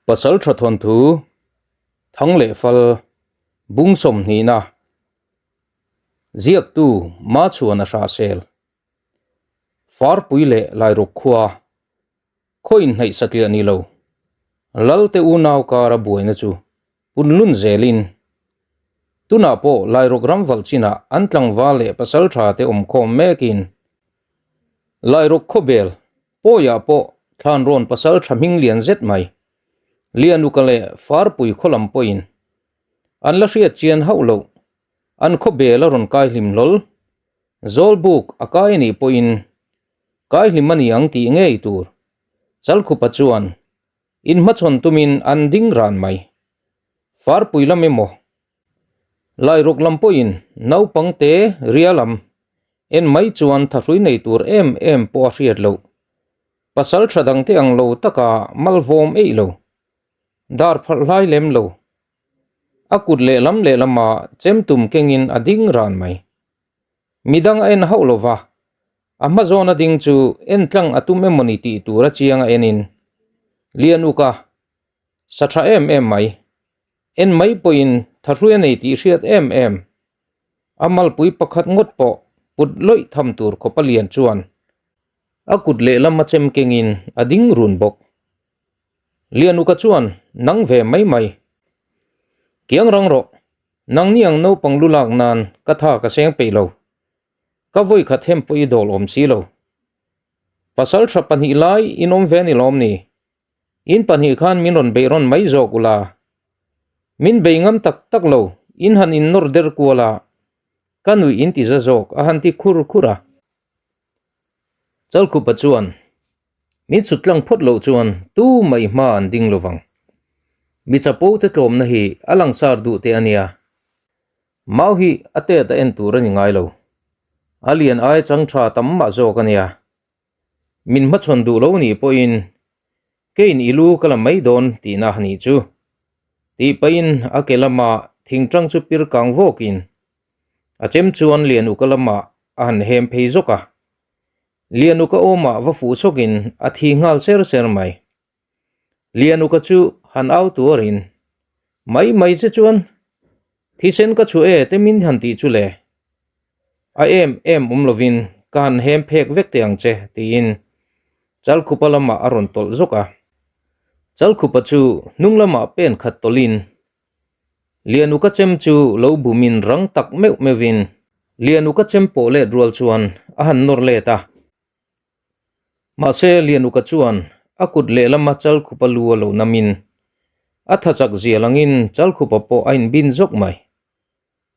Pasaltha thawnthu, Thang leh Fal, Bung sawmhnihna, Ziaktu Machhuana Hrahsel, Farpui leh Lairuk khua, Khaw inhnaih satliah ni lo, Lalte unau kara buaina chu punlun zelin, tunah pawh Lairuk ram valh chinah an tlangval leh pasaltha te awmkhawm mekin, Lairuk khawbel Pawiah pawh thlan rawn pasal tha hming lian zet mai, Lianuka leh Farpui khaw lam pawhin an la hriat chian hauh loh, an khaw bel a rawn kai hlim hlawl. Zawlbuk a kai anih pawhin kai hlim a ni ang tih ngei tur Chalkhupa chuan inhmachhawn tumin an ding ran mai. Farpui lam emaw Lairuk lam pawhin naupang te ria lam en mai chuan thahrui nei tur em em pawh a hriat loh. Pasal tha dang te ang lo taka malvawm eih lo. Dar phalh hlai lem lo. A kut lehlam lehlama chem tum kengin a ding ran mai. Midang a en hauh lova, a hma zawna ding chu en tlang a tum emawni tih tur a chiang a enin Lianuka sa tha em em mai. En mai pawhin thahrui a nei tih hriat em em. A malpui pakhat ngawt pawh put lawih tham tur khawpa lian chuan a kut lehlam a chem kengin a ding run bawk. Lianuka chuan nang ve mai mai. Kiang rang rawh, nangni ang naupang lu lak nan ka tha ka seng peih lo. Ka vawi khat hem pawh i dawl awm si lo. Pasal tha pahnih lai in awm ve ni lawm ni? In pahnih khan min rawn beih rawn mai zawk ula. Min bei ngam tak tak lo, in han in nawr der kual a, ka nuih in ti za zawk a han ti khur khur a. Chalkhupa chuan, Min chhut tlang phawt loh chuan tu mah i hma an ding lo vang. Mi chapo te tlawmna hi a langsar duh teh a nia. Mau hi a tet a en tur a ni ngai lo. A lian ai chang tha tam mah zawk a nia. Min hmachhawn duh lo nih pawhin kein i lu ka la mai dawn tihna a nih chu. Tih pahin a ke lama thingtang chu pir kang vawkin a chem chuan Lianuka lamah a han hem phei zawk a. Lianuka awmah va fuh sawkin a thi nghal ser ser mai. Lianuka chu han au tuarin mai mai che chuan Thisen ka chhuah e te min han tih chu le. A em em awm lovin ka han hem phek vek teh ang che tiin Chalkhupa lamah a rawn tawlh zawk a. Chalkhupa chu hnung lamah pen khat tawlhin Lianuka chem chu lo bumin rang tak meuh meuhin Lianuka chem pawh let rual chuan a han nawr let a. Mahse, Lianuka chuan a kut lehlama Chalkhupa lu a lo namin a tha chak zia langin Chalkhupa pawh a inbin zawk mai.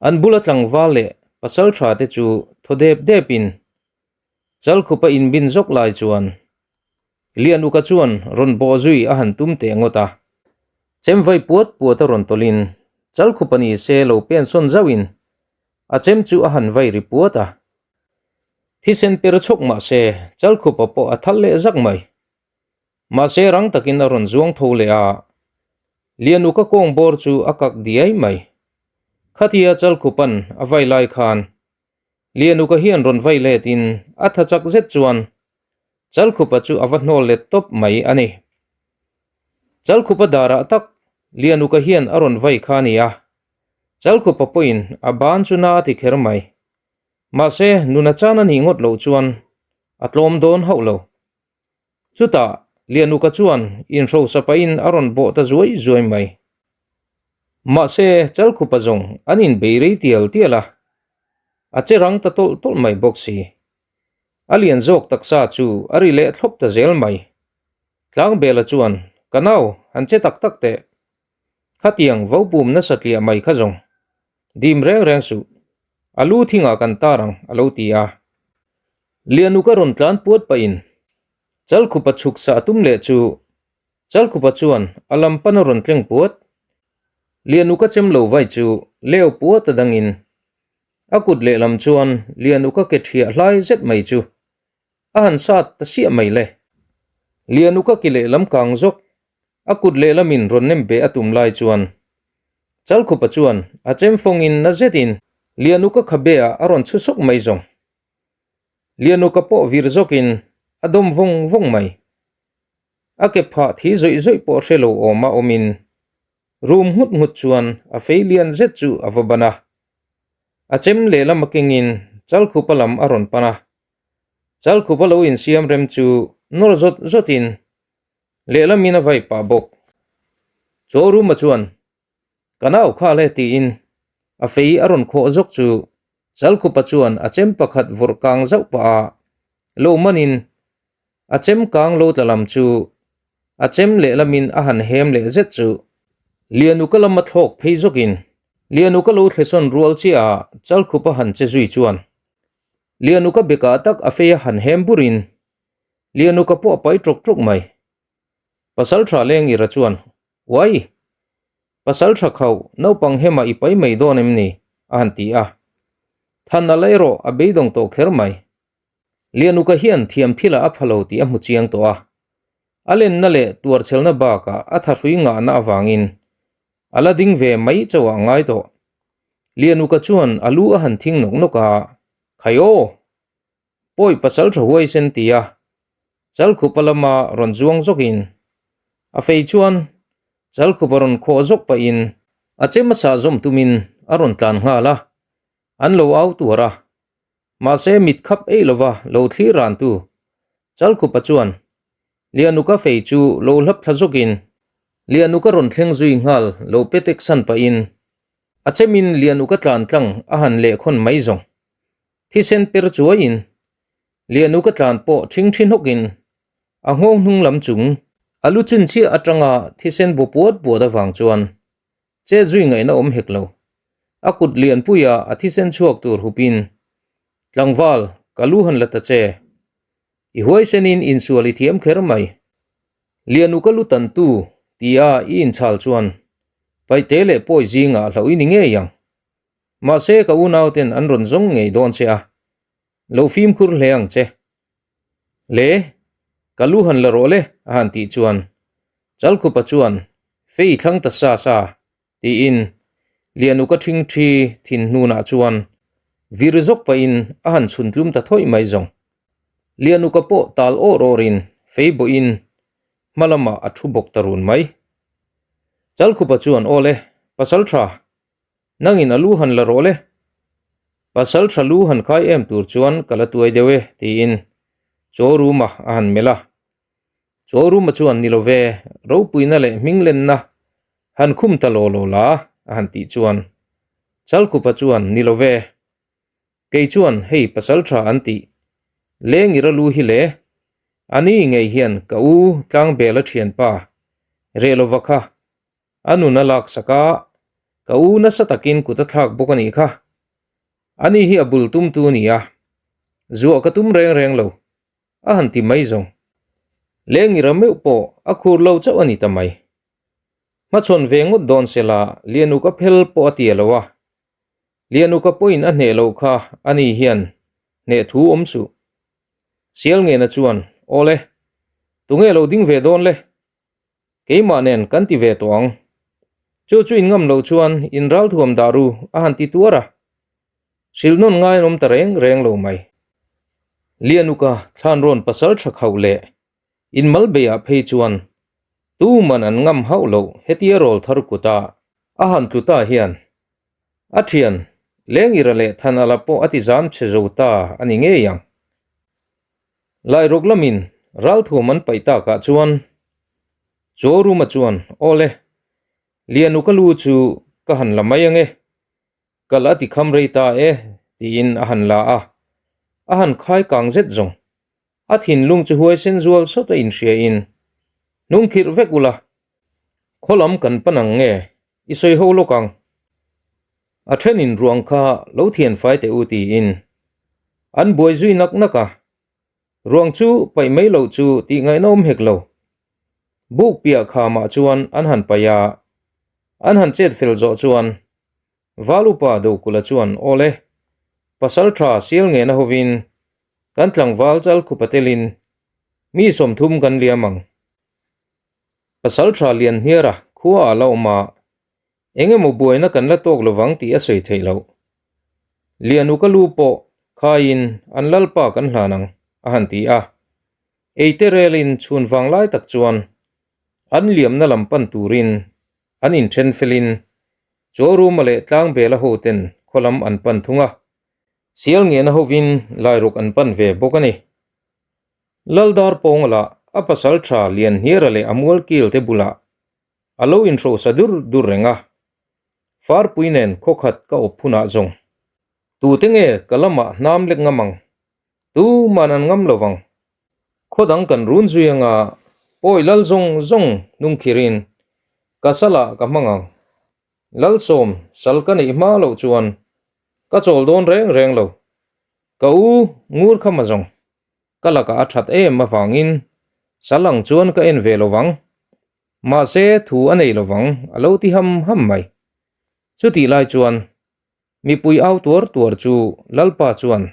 An bula tlangval leh pasal tha te chu thaw dep depin Chalkhupa inbin zawk lai chuan Lianuka chuan rawn bawh zui a han tum teh ngawt a. Chem vai puat puat a rawn tawlhin Chalkhupa ni se lo pen sawn zauhin a chem chu a han vai ri puat a. Thisen per chhawk mah se, Chalkhupa pawh a thal leh zak mai. Mahse rang takin a rawn zuang tho leh a, Lianuka kawng bawr chu a kak diai mai. Khatia Chalkhupa'n a vai lai khan Lianuka hian rawn vai letin a tha chak zet chuan Chalkhupa chu a va hnawl let tawp mai a ni. Chalkhupa darah tak Lianuka hian a rawn vai kha a ni a, Chalkhupa pawhin a ban chu na a ti kher mai. Mahse, nuna chan a nih ngawt loh chuan a tlawm dawn hauh lo. Chutah, Lianuka chuan inhrosa pahin a rawn bawh ta zuai zuai mai. Mahse, Chalkhupa zawng an inbei rei tial tial a, a che rang ta tawlh tawlh mai bawk si. A lian zawk taksa chu a ri leh thlawp ta zel mai. Tlangbela chuan, Ka nau, han che tak tak teh. Khatiang vo pum nasa tliah mai kha zawng. Dim reng reng suh. A lu thingah kan tar ang, a lo ti a. Lianuk a rawn tlan puat pahin Chalkhupa chhuk sa a tum leh chu Chalkhupa chuan a lam pan a rawn tleng puat. Lianuk a chem lo vai chu leu puat a dangin a kut lehlam chuan Lianuk a ke thiah hlai zet mai chu a han sat ta siah mai le. Lianuk a ki lehlam kang zawk A kut lehlamin rawn nem be a tum lai chuan Chalkhupa chuan a chem fawngin na zetin Lianuka khabe-ah a rawn chhu sawk mai zawng. Lianuka pawh vir zawkin a dawm vawng vawng mai. A ke phah thi zawih zawih pawh hre lo awma awmin rum nghut nghut chuan a fei lian zet chu a va ban a. A chem lehlam a kengin Chalkhupa lam a rawn pan a. Chalkhupa lo insiam rem chu nawr zawt zawtin lehlamin a vai pah bawk. Chaw ruma chuan Ka nau khal e tiin a fei a rawn khawh zawk chu Chalkhupa chuan a chem pakhat vawrh kang zauh pah a lo manin a chem kang lo tla lam chu a chem lehlamin a han hem leh zet chu Lianuka lama thlawk phei zawkin Lianuka lo thlesawn rual chiah a Chalkhupa han che zui chuan Lianuka bekah tak a fei a han hem burin Lianuka pawh a pai tawk tawk mai. Pasal tha leng ira chuan, Uai! Pasal tha khauh, naupang hema i pai mai dawn em ni? a han ti a. Than a la erawh a beidawng tawh kher mai. Lianuka hian thiam thilah a pha lo tih a hmu chiang tawh a. A lenna leh tuarchhelna bakah a thahrui ngahna avangin a la ding ve mai chauh ah ngai tawh. Lianuka chuan a lu a han thing nawk nawk a, Khai aw! Pawi pasal tha huaisen ti a, Chalkhupa lama rawn zuang zawkin a fei chuan Chalkhupa rawn khawh zawk pahin a chem a sah zawm tumin a rawn tlan nghal a, an lo au tuar a. Mahse mit khap ei lova lo thlir rantu Chalkhupa chuan Lianuka fei chu lo hlap thla zawkin Lianuka rawn thleng zui nghal lo petek san pahin a chemin Lianuka tlan tlang a han lehkhawn mai zawng. Thisen per chuaiin Lianu ka tlan pawh ṭhing ṭhi hnawkin a nghawng hnung lam chung a lu chun chiah aṭanga thisen bu puat puat avang chuan che zui ngaihna awm hek lo. A kut lianpuia a thisen chhuak tur hupin, Tlangval, ka lu han la ta che. I huaisenin insual i thiam kher mai. Lianu ka lu tantu tia i inchhal chuan paihte leh pawi zingah hlauh i ni ngei ang. Mahse ka unauten an rawn zawng ngei dawn che a, lo fimkhur hle ang che. Le, ka lu han la rawh le a han tih chuan Chalkhupa chuan fei thlang ta sa sa tiin Lianuka ṭhingṭhi thin hnunah chuan vir zawk pahin a han chhun tlum ta thawih mai zawng. Lianuka pawh tal awr awrin fei bawhin hma lamah a ṭhu bawk ta run mai. Chalkhupa chuan aw le, pasal ṭha Nangin a lu han la rawh le. Pasal tha lu han khai em tur chuan ka la tuai deuh e, tiin Chaw Ruma a han melh a. Chaw Ruma chuan ni lo ve, ropuina leh hminglenna han khum ta law law la, a han tih chuan Chalkhupa chuan ni lo ve, kei chuan hei pasal tha an tih Lengira lu hi le, ani ngei hian ka u Tlangbela thianpa Rehlova kha A nun a lak sak a, ka u nasa takin kut a thlak bawk a nih kha. Ani hi a bul tumtu a ni a, zuah ka tum reng reng lo, a han ti mai zawng. Lengira meuh pawh a khur lo chauh a ni ta mai. Hmachhawn ve ngawt dawn se la Lianuk a phel pawh a tia lo a, Lianuk a pawhin a hneh loh kha ani hian hneh thu awm suh. Sial ngena chuan, Awle, tunge lo ding ve dawn le? Keimah nen kan ti ve tawh ang. Chu chu in ngam loh chuan in ral thuam dah ru a han ti tuar a. Hrilh nawn ngai an awm ta reng reng lo mai. Lianuka thlan rawn pasal tha khauh leh in mal beiah phei chuan tuman an ngam hauh loh hetia rawl thar kuta a han tlu ta hian a thian Lengira leh Thanala pawh a ti zam chhe zo ta a ni ngei ang. Lairuk lamin ralthuam an paih takah chuan Chaw Ruma chuan, Aw le, Lianu ka lu chu ka han la mai ange, kal a ti kham rei ta e, tiin a han la a, a han khai kang zet zawng. A thinlung chu huaisen zual sawt a inhriain, Hnungkhirh vek ula, khaw lam kan pan ang nge, i sawi ho lawk ang. A thenin ruang kha lo thian fai teh u tiin an buai zui nak nak a, ruang chu paih mai loh chu tih ngaihna awm hek lo. Buk piah khamah chuan an han paih a, an han chet fel zawh chuan Val upa Dokula chuan aw le, pasal tha sial ngena hovin kan tlangval chal khupa telin mi 30 kan liam ang. Pasal tha lian hniara khua a la awm a, Eng emaw buaina kan la tawk lovang tih a sawi theih loh. Lianu ka lu pawh khaiin an lalpa kan hlan ang, a han ti a. Eite relin chhun vang lai tak chuan. An liamna lam pan turin an inthen felin Chawruma leh Tlangbela hoten khaw lam an pan thung a, Sialngena hovin Lairuk an pan ve bawk a ni. Laldar pawnga lah a pasal tha Lianhniara leh a mualkil te bulah a lo inhrosa dur dur reng a, Farpui nen khawkhat ka awp hunah zawng tute nge ka lamah hnam lek ngam ang? Tuman an ngam lo vang. Khaw dang kan run zui anga pawi lal zawng zawng hnung khirin ka salah ka hmang ang. Lalsawm sal ka neih hma loh chuan ka chawl dawn reng reng lo. Ka u ngur kha ma zawng ka lakah a that em avangin sal ang chuan ka en ve lo vang. Mahse thu a nei lo vang a lo ti ham ham mai. Chutih lai chuan Mipui au tuar tuar chu Lalpa chuan,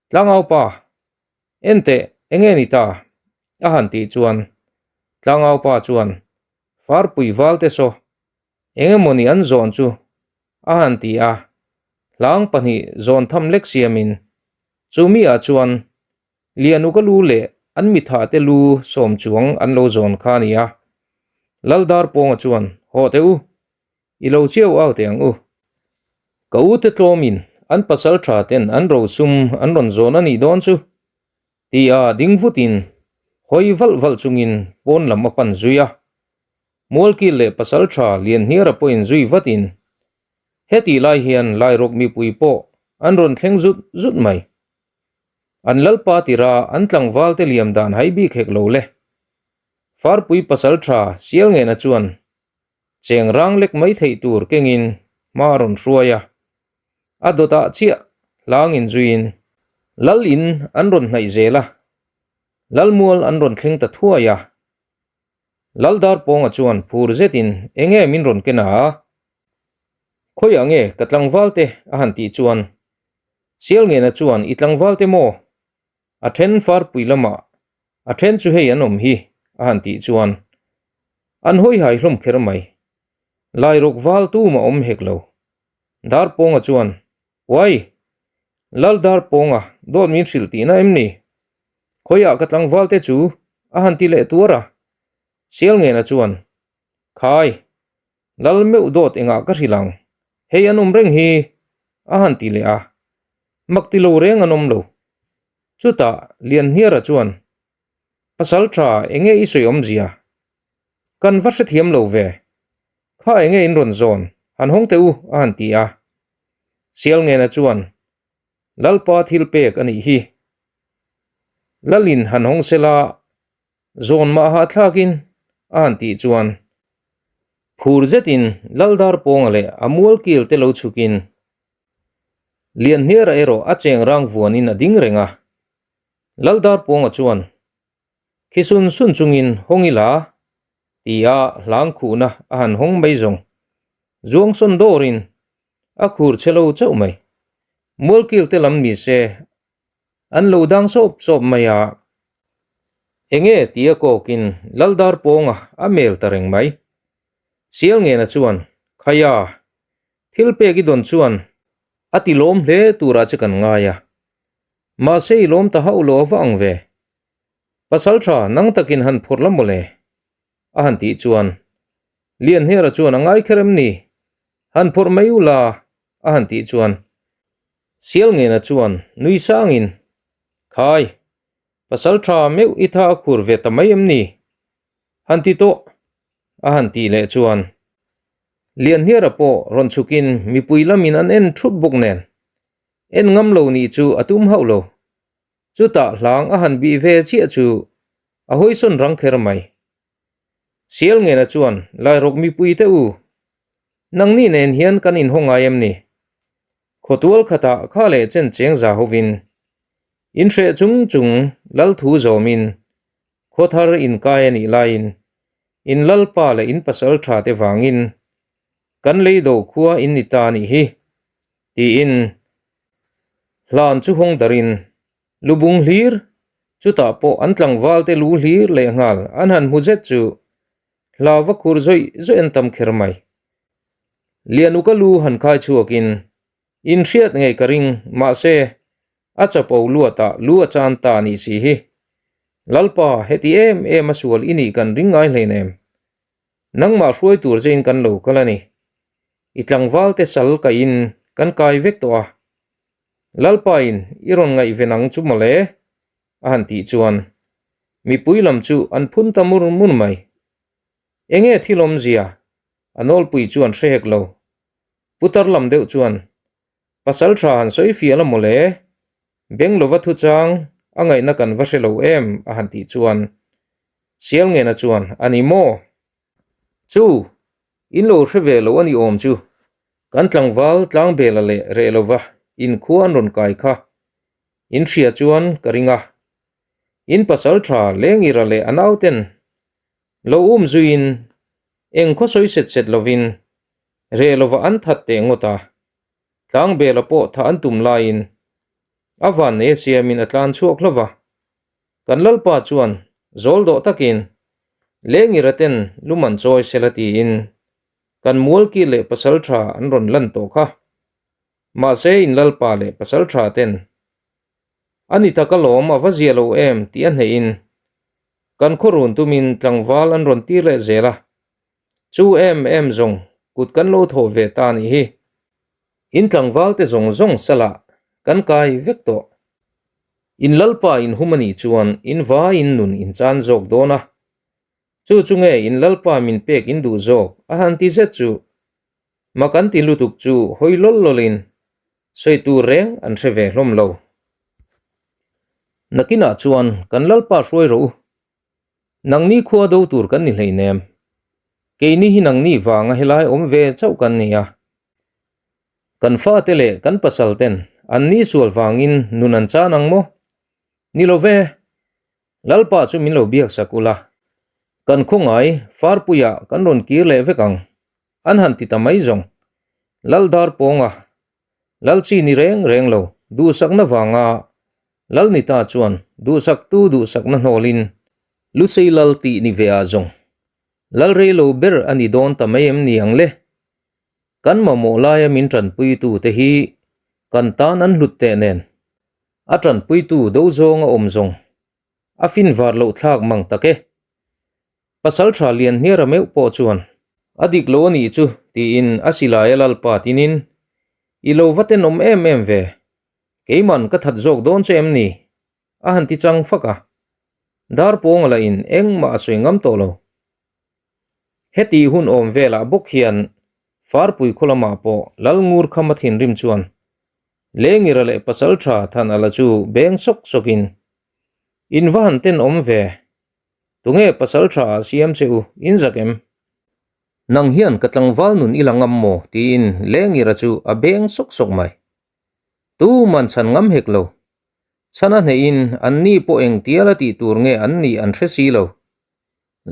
Tlangaupa, enteh enge ni ta? a han tih chuan Tlangaupa chuan, Farpui valte saw, engemawni an zawn chu? a han ti a, hlang pahnih zawn tham lek siamin chumi ah chuan Lianuka lu leh an mithahte lu sawm chuang an lo zawn kha a ni a. Laldarpawnga chuan, Hawh teh u, I lo chiau au teh ang u. Ka u te tlawmin an pasal tha ten an rosum an rawn zawn a nih dawn chu ti a ding vutin hawi valh valh chungin pawn lam a pan zui a. Mualkil leh pasal tha Lianhniara pawhin zui vatin hetih lai hian Lairawk mipui pawh an rawn thleng zut zut mai. An lalpa tira an tlangval te liam dan hai bik hek lo le. Farpui pasal tha Sialngena chuan Cheng rang lek mai theih tur kengin hma a rawn hruai a, a dawtah chiah hlangin zuiin Lal in an rawn hnaih zel a, Lalmual an rawn thleng ta thuai a. Lal Darpawnga chuan phur zetin enge min rawn ken a, khawiah nge ka tlangval te a han tih chuan Sialngena chuan i tlangval te maw? A then farpui lamah A then chu hei an awm hi a han tih chuan an hawi hai hlawm kher mai. Lairuk val tum a awm hek lo. Darpawnga chuan, Uai! Lal Darpawnga dawt min hrilh tihna em ni? Khawiah ka tlangval te chu a han ti leh tuar a. Sialngena chuan, Khai! Lal meuh dawt engah ka hrilh ang? Hei an awm reng hi a han ti leh a. Mak ti lo reng an awm lo. Chutah Lianhniara chuan, Pasal tha enge i sawi awmzia? Kan va hrethiam lo ve. Kha enge in rawn zawn, han hawng teh u a han ti a. Sialngena chuan, Lalpa thil pek a nih hi. Lalin han hawng sela zawn mah hahthlakin a han tih chuan phur zetin Laldarpawnga leh a mualkil te lo chhukin Lianhniara erawh a cheng rang vuanin a ding reng a. Laldarpawnga chuan, Khi sun sun chungin hawng ila, ti a hlang khuhna a han hawng mai zawng. Zuang sawn dawrin a khur che lo chauh mai. Mualkil te lam ni se an lo dang sawp sawp mai a. Enge tia kawkin Laldarpawnga a mel ta reng mai. Sialngena chuan, Khaia, Thil pek i dawn chuan a ti lawm hle turah che kan ngai a, mahse i lawm ta hauh lo a va ang ve. Pasal tha nang takin han phawrh la mawle a han tih chuan Lianhera chuan a ngai kher em ni? Han phawrh mai u la a han tih chuan Sialngena chuan nui sangin Khai, pasal tha meuh i tha a khur ve ta mai em ni? Han ti tawh a han tih leh chuan Lianhniara pawh rawn chhukin mipui lamin an en thup bawk nen en ngam lo nih chu a tum hauh lo. Chutah hlang a han bih ve chiah chu a hawisawn rang kher mai. Sialngena chuan Lairawk mipui te u, nangni nen hian kan inhaw ngai em ni? Khawtual khatah kha leh chen cheng za hovin inhreh chung chung Lalthu zawmin Khaw thar inkai a nih laiin in lalpa leh in pasal tha te vangin kan lei do khua in ni ta a nih hi, tiin hlan chu hawng darin lubung hlir, chutah pawh an tlangval te lu hlir leh nghal an han hmu zet chu hlau va khur zawih zawih an tam kher mai. Lianuka lu han khai chhuakin In hriat ngei ka ring, mahse, a chapo luatah lu a chan ta a nih si hi. Lalpa, heti em em a sual i nih kan ring ngai hleinem. Nangmah hruai tur chein kan lo kal a ni. I tlangval te sal kaihin kan kai vek tawh a. Lalpain i rawn ngaihven ang chu mawle a han tih chuan mipui lam chu an phun ta mur mur mai. Enge thil awmzia? A nawlpui chuan hre hek lo. Putar lam deuh chuan Pasal tha han sawi fiah la mawle, beng lova thuchang a ngaihna kan va hre lo em a han tih chuan Sialngena chuan a ni maw? Chu, in lo hre ve lo a ni awm chu, kan tlangval tlangbela leh reh lova inkhua an rawn kai kha in hria chuan ka ring a. In pasal tha Lengira leh a nauten lo um zuiin eng khaw sawi set set lovin reh lova an that teh ngawt a, tlangbela pawh thah an tum laiin a van nei a siamin a tlan chhuak hlauh va. Kan Lalpa chuan zawl dawh takin Lengira ten lum an chawi sela tiin kan mualki leh pasal tha an rawn lan tawh kha. Mahse in Lalpa leh pasal tha ten a ni tak alawm a va zia lo em tih a hnehin kan khaw run tumin tlangval an rawn tir leh zel a. Chu em em zawng kut kan lo thawh ve ta nih hi. In tlangval te zawng zawng salah kan kai vek tawh. In Lalpa in hum a nih chuan in vaiin nun in chan zawk dawn a. Chu chu nge in Lalpa min pek in duh zawk a han ti zet chu. Mak an ti lutuk chu hawi lawl lawlin sawi tur reng an hre ve hlawm lo. Nakinah chuan kan Lalpa hruai rawh u. Nangni khua do tur kan ni hleinem. Keini hi nangni vanga helai awm ve chauh kan ni a. Kan fate leh kan pasal ten an ni sual vangin nun an chan ang maw? Ni lo ve. Lalpa chu min lo biak sak ula. Kan khawngai farpuiah kan rawn kir leh vek ang. An han ti ta mai zawng. Lal dar pawnga Lal chi ni reng reng lo duhsakna vanga Lal ni ta chuan duhsaktu duhsakna hnawlin Lusei Lal tih ni ve ah zawng Lal rei lo ber a ni dawn ta mai em ni ang le? Kan mamawh laia min tanpuitu te hi kan tan an hlut teh nen a tanpuitu do zawnga awm zawng a fin var loh thlak mang tak e. Pasal tha lian hniara meuh pawh chuan a dik lo a nih chu tiin a silai a lalpa tinin I lo va tenawm em em ve, keiman ka that zawk dawn che em ni? a han ti chang fak a. Dar pawnga lahin engmah a sawi ngam tawh lo. Heti hun awm velah bawk hian Farpui khaw lamah pawh Lalngur khama thinrim chuan Lengira leh pasal tha than ala chu beng sawk sawkin In va han tenawm ve, tunge pasal tha ah siam che u, in zak em? Nang hian ka tlangval nun i la ngam maw? tiin Lengira chu a beng sawk sawk mai. Tuman chhan ngam hek lo. Chhan a hnehin an ni pawh eng tial a tih tur nge an nih an hre si lo.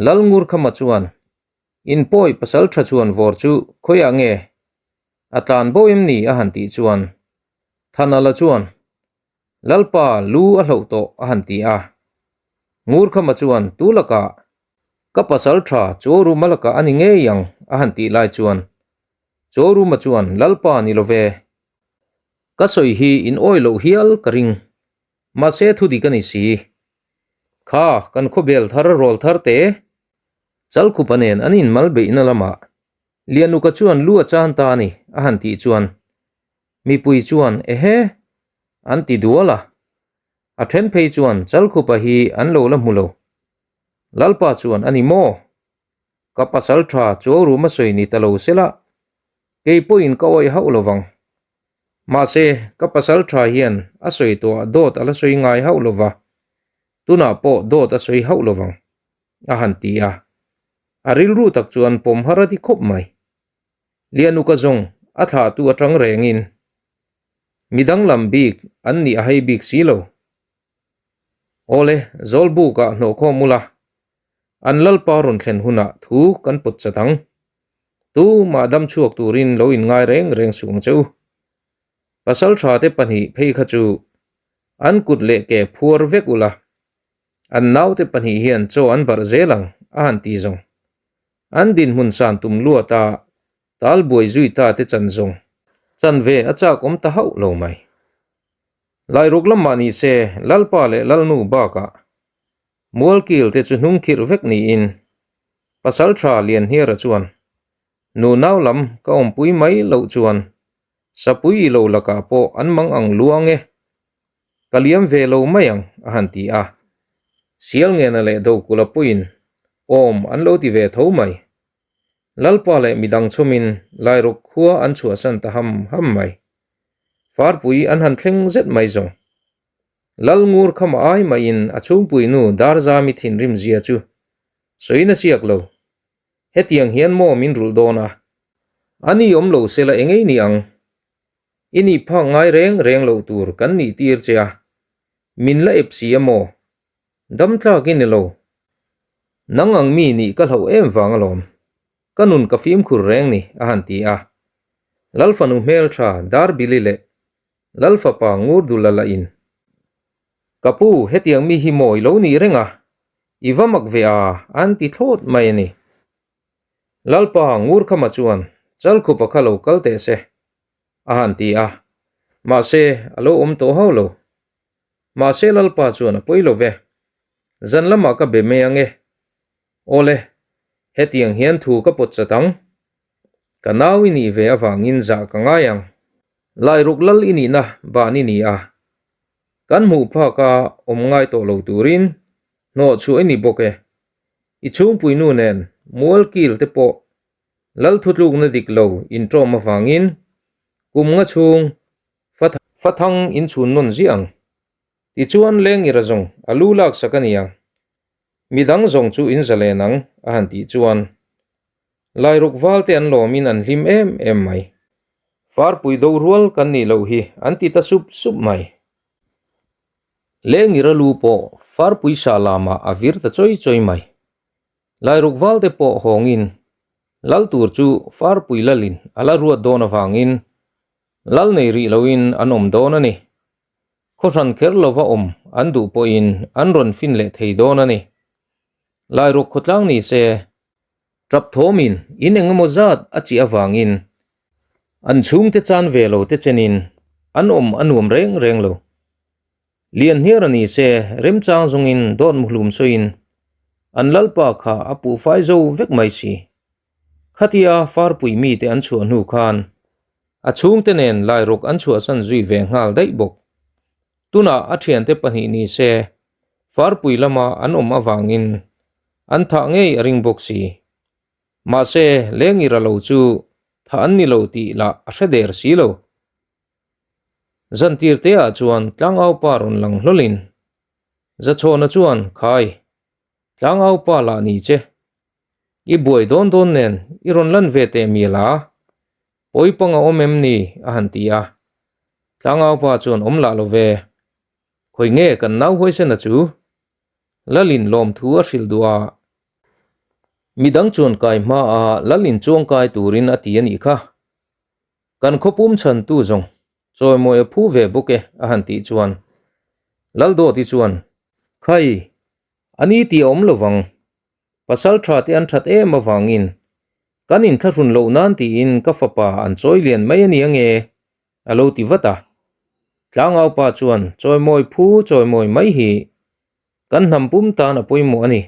Lalngur khama chuan In pawi pasal tha chuan vawr chu khawiah nge a tlan bo em ni a han tih chuan Thanala chuan Lalpa lu a hloh tawh a han ti a. Ngurkhama chuan tu lakah ka pasal tha Chawruma lakah a ni ngei ang a han tih lai chuan Chawruma chuan Lalpa ni lo ve. Ka sawi hi in awi loh hial ka ring. Mahse thu dik a ni si. Kha kan khawbel thar rawl thar te Chalkhupa nen an inmal beihna lamah Lianuka chuan lu a chan ta a ni a han tih chuan mipui chuan ehe an ti dual a. A then phei chuan Chalkhupa hi an lo la hmu lo. Lalpa chuan a ni maw? Ka pasal tha Chuauruma sawi ni ta lo sela kei pawhin ka awih hauh lo vang. Mahse, ka pasal tha hian a sawi tawhah dawt a la sawi ngai hauh lo va, tunah pawh dawt a sawi hauh lo vang, a han ti a. A rilru tak chuan pawm har a ti khawp mai. Lianuka zawng a thlahtu atang rengin mi danglam bik an nih a hei bik si lo. Awle, Zawlbukah hnawhkhawm ula, an lalpa rawn thlen hunah thu kan pawt chat ang. Tu mah dam chhuak turin lo in ngai reng reng suh ang che u. Pasal tha te pahnih phei kha chu an kut leh ke phuar vek ula, an naute pahnih hian chaw an barh zel ang a han ti zawng. An dinhmun san tum luat a tal buai zui ta te chan zawng chan ve a chak awm ta hauh lo mai. Lairuk lamah ni se Lalpa leh Lalnu bakah Mualkil te chu hnungkhirh vek niin. Pasalṭha Lianhniara chuan, Nunau lam ka awmpui mai loh chuan Sapui i lo lakah pawh an mang ang luang e. Ka liam ve lo mai ang, a han ti a. Sialngena leh Dokula puiin awm an lo ti ve tho mai. Lalpa leh midang chhawmin Lairuk khua an chhuahsan ta ham ham mai. Farpui an han thleng zet mai zawng. Lal ngur khama ai maiin a chhungpui nu Darzami thinrim zia chu sawiin a siak lo. Hetiang hian maw min rulh dawn a? A ni awm lo sela engei ni ang? I nih phak ngai reng reng loh tur kan nih tir che a, min la ep si a maw? Dam tlak i ni lo. Nang ang mi nih ka hlauh em vang alawm. Ka nun ka fimkhur reng ni, a han ti a. Lalfanu hmeltha Darbili leh Lalfapa Ngurdula lah in, Ka pu, hetiang mi hi maw i lo nih reng a? I va mak ve a, an ti thlawt mai a ni. Lalpa Ngurkhama chuan, Chalkhupa kha lo kal teh se, a han ti a. Mahse, a lo awm tawh hau lo. Mahse Lalpa chuan a pawi lo ve. Zan lamah ka be mai ang e. Awle, hetiang hian thu ka pawt chat ang. Ka nau i nih ve avangin zah ka ngai ang. Lairuk lal i nihna ban i ni a. Kan hmuh phak a awm ngai tawh lo turin hnawh chhuah i ni bawk e. I chhungpui nu nen mual kil te pawh lal thutlukna dik lo inṭawm avangin kum nga chhung fathang inchhun nawn ziah ang. Tichuan Lengira zawng a lu laksak a ni ang. Midang zawng chu in zalen ang a han tih chuan Lairuk val te an lawmin an hlim em em mai. Farpui do rual kan nih loh hi an ti ta sup sup mai. Lengira lu pawh Farpui sah lamah a vir ta chawi chawi mai. Lairuk val te pawh hawngin lal tur chu Farpui lalin a la ruat dawn avangin lal nei rih loin an awm dawn a ni. Khawhran kher lova awm an duh pawhin an rawn fin leh thei dawn a ni. Lairuk khawtlang ni se Tap thawmin in eng emaw zat a chih avangin an chhungte chan ve lo te chenin an awm a nuam reng reng lo. Lian hniar a ni se remchang zawngin dawt muhlum sawiin an lalpa kha a puh fai zo vek mai si. Khatia farpui mite an chhuah hnu khan a chhungte nen lairuk an chhuahsan zui ve nghal daih bawk. Tunah a thiante pahnih ni se farpui lama an awm avangin An thah ngei a ring bawk si. Mahse, Lengira lo chu thah an ni lo tih lah a hre der si lo. Zantir te ah chuan Tlangaupa rawn lang hlawlin Zachhawna chuan, Khai, Tlangaupa lah ni che. I buai dawn dawn nen i rawn lan ve teh mial a, pawi pang a awm em ni? a han ti a. Tlangaupa chuan awm lah lo ve. Khawi nge kan nau huaisena chu? Lalin lawmthu a hrilh duh a, midang chuan kai hmaah Lalin chuangkai turin a ti a nih kha. Kan khawpum chhantu zawng chawimawi a phu ve bawk e a han tih chuan Laldawti chuan, Khai, a ni tih a awm lo vang, pasal tha te an that em avangin kan inthlahrun loh nan tiin ka fapa an chawi lian mai a ni ange a lo ti vat a. Tlangaupa chuan chawimawi phu chawimawi mai hi kan hnam pum tan a pawimawh a ni.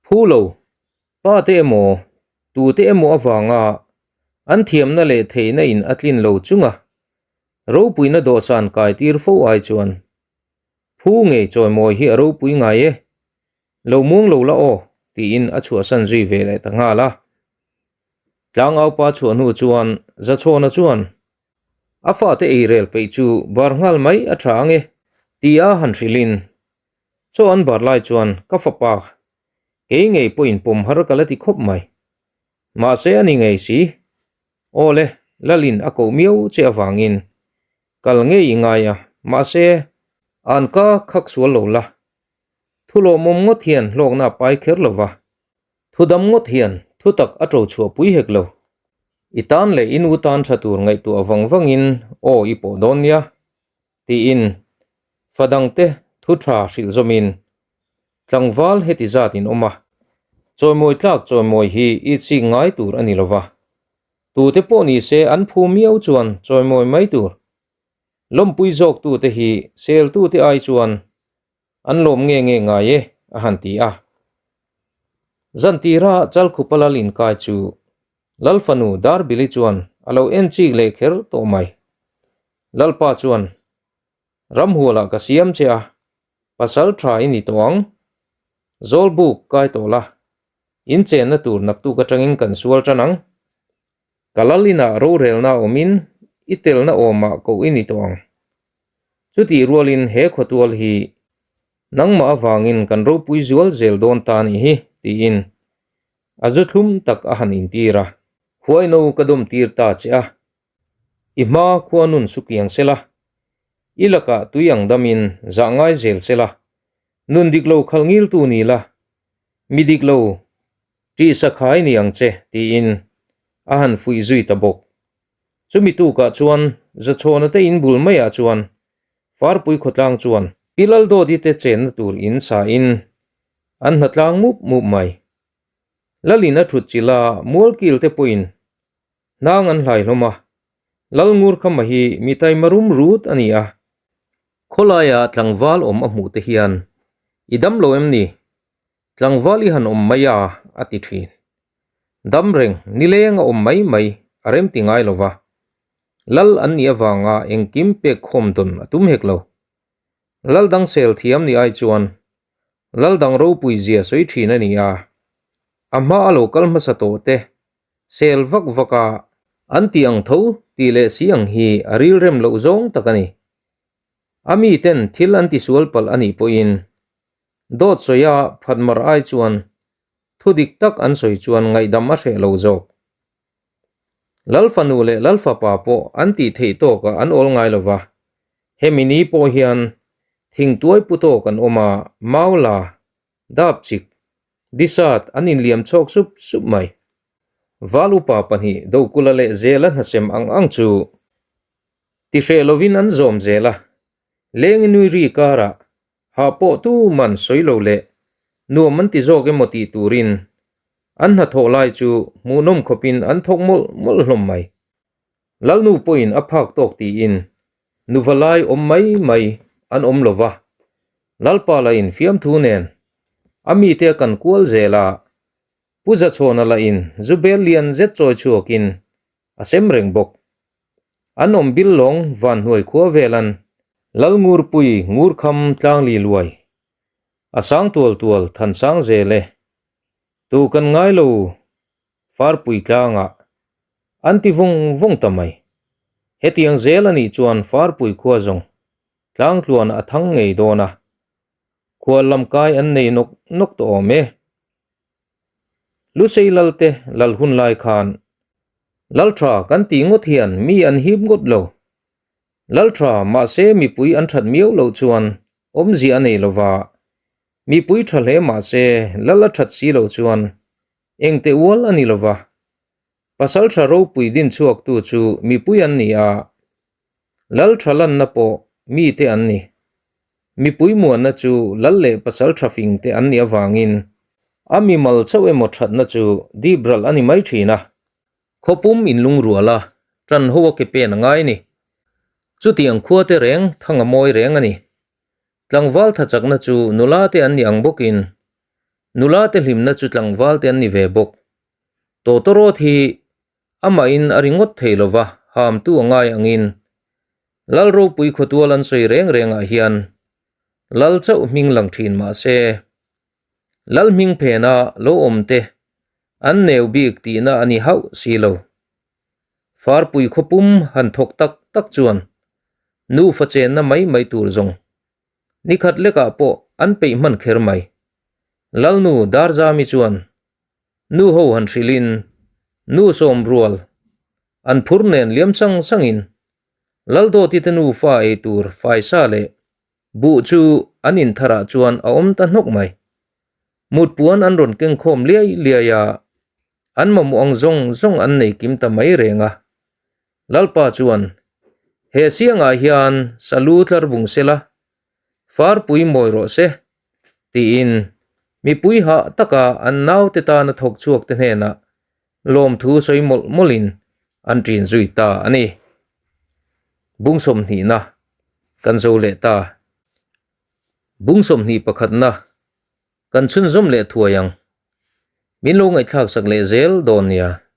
Phu lo, pa te emaw, tu te emaw avanga an thiamna leh theihna in a tlin lo chunga ropuina dawhsan kai tir fo ai chuan phu ngei chawimawi hi a ropui ngai e. Lo muang lo la aw, tiin a chhuahsan zui ve leh ta nghal a. Tlangaupa chhuah hnu chuan Zachhawna chuan, A fate ei rel peih chu bar nghal mai a tha ang e, tia han hrilhin, Chaw an bar lai chuan ka fapa, kei ngei pawhin pawm har ka la ti khawp mai. Mahse a ni ngei si. Aw le, Lalin a koh miau che avangin kal ngei i ngai a, mahse an ka khak sual lo la. Thu lawmawm ngawt hian hlawkna a pai kher lo va, thu dam ngawt hian thu tak a ṭo chhuah pui hek lo. I tan leh i nu tan ṭha tur ngaihtuah vang vangin aw i pawh dawn nia, tiin fa dangte thu ṭha hrilh zawmin tlangval heti zat in awm a, chawimawi tlak chawimawi hi i chik ngai tur a ni lo va, tute pawh ni se an phu miau chuan chawimawi mai tur. Lawmpui zawktute hi seltute ai chuan an lawm nge nge ngai e, a han ti a. Zantira Chalkhupa lal inkai chu Lalfanu Darbili chuan a lo en chik leh kher tawh mai. Lalpa chuan, Ramhualah ka siam che a, pasal tha i ni tawh ang. Zawlbuk kai tawh la, in chenna tur naktuk atangin kan sual tan ang. Ka lal inah rorelna awmin i telna awmah koh i ni tawh ang. Chutih rualin he khawtual hi nangmah avangin kan ropui zual zel dawn ta nih hi, tiin a zu thlum tak a han intir a. Huaino ka dawm tir ta che a, i hma khua nun su kiang sela, i lakah tui ang damin zah ngai zel sela, nun dik lo khalh ngiltu ni la, mi dik lo Tih sakhai ni ang che, tiin a han fuih zui ta bawk. Chumi tukah chuan Zachhawna te in bul maiah chuan Farpui khawtlang chuan Pi Laldawti te chenna tur in sa in an hnatlang mup mup mai. Lalin a thut chilh a, Mualkil te pawhin hnang an hlai hlawm a, Lalngurkhama hi mi taima rum rut a ni a. Khawlaia tlangval awm a hmuh te hian i dam lo em ni? Tlangval i han awm mai a, a ti thin. Dam reng, nileng a awm mai mai a rem ti ngai lo va. Lal an nih avanga engkim pek khawm dawn a tum hek lo. Lal dang sel thiam ni ai chuan Lal dang ropui zia sawi thin a ni a. A hma a lo kal hmasa tawh te sel vak vak a an ti ang tho tih leh si ang hi a rilrem loh zawng tak a ni. A miten thil an tisual palh a nih pawhin Dawt sawia phatmar ai chuan thu dik tak an sawi chuan ngaihdam a hreh lo zawk. Lal fanu leh Lal fapa pawh an tih theih tawkah an awl ngai lo va, hemi ni pawh hian thingtuai pu tawk an awm a, Maula, Dapchik, Disat an inliam chhawk sup sup mai. Val upa pahnih Dokula leh Zela hnasem ang ang chu ti hreh lovin an zawm zel a, Leng inui ri karah hah pawh tu man sawi lo leh nuam an ti zawk emaw tih turin an hnathawh lai chu hmuhnawm khawpin an thawk mawlh mawlh hlawm mai. Lalnu pawhin a phak tawk tiin nuva lai awm mai mai an awm lo va, Lalpa lahin fiamthu nen a mite a kan kual zel a, Pu Zachhawna lahin zu bel lian zet chawi chhuakin a sem reng bawk. An awm bil lawng van hnuai khua velan Lalngurpui Ngurkham tlangli luai a sang tual tual than sang zel e. Tu kan ngai lo Farpui tlangah an ti vawng vawng ta mai. Hetiang zel a nih chuan Farpui khua zawng tlangtluan a thang ngei dawn a, khual lam kai an nei nawk nawk tawh awm e. Lusei Lalte lal hun lai khan Laltha kan tih ngawt hian mi an hip ngawt lo. Laltha mahse mipui an that miau loh chuan awmzia a nei lova, mipui tha hle mahse lal a that si loh chuan engte ual a ni lova. Pasaltha ropui din chhuaktu chu mipui an ni a, Laltha lanna pawh mite an ni. Mipui muanna chu lal leh pasaltha fingte an nih avangin a mimal chauh emaw thatna chu dip ralh a ni mai thin a. Khawpum inlungrual a, tan ho a ke pen a ngai ni. Chutiang khua te reng thang a mawi reng a ni. Tlangval tha chakna chu nula te an ni ang bawkin nula te hlimna chu tlangval te an ni ve bawk. Tawtawrawt hi Amahin a ri ngawt thei lova, hamtu a ngai angin Lal ropui khawtual an sawi reng rengah hian Lal chauh hming lang thin mah se, Lal hming phena lo awm te an neu bik tihna a ni hauh si lo. Farpui khawpum han thawk tak tak chuan nufa chenna mai mai tur zawng nikhat lekah pawh an peih hman kher mai. Lalnu Darzami chuan Nu ho han hrilhin nu sawm rual an phur nen liam sang sangin Laldawti te nufa ei tur faisa leh buh chu an intharah chuan a awm ta hnawk mai. Mut puan an rawn keng khawm liai liai a, an mamawh ang zawng zawng an nei kim ta mai reng a. Lalpa chuan, He siangah hian salu tlar bung sela, Farpui mawi rawh se, tiin mipui hah taka an naute tana thawk chhuak te hnenah lawmthu sawi mawlh mawlhin an ṭin zui ta a ni. Bung sawmhnihna kan zo leh ta. Bung sawmhnih pakhatna kan chhunzawm leh thuai ang. Min lo ngaihthlak sak leh zel dawn nia.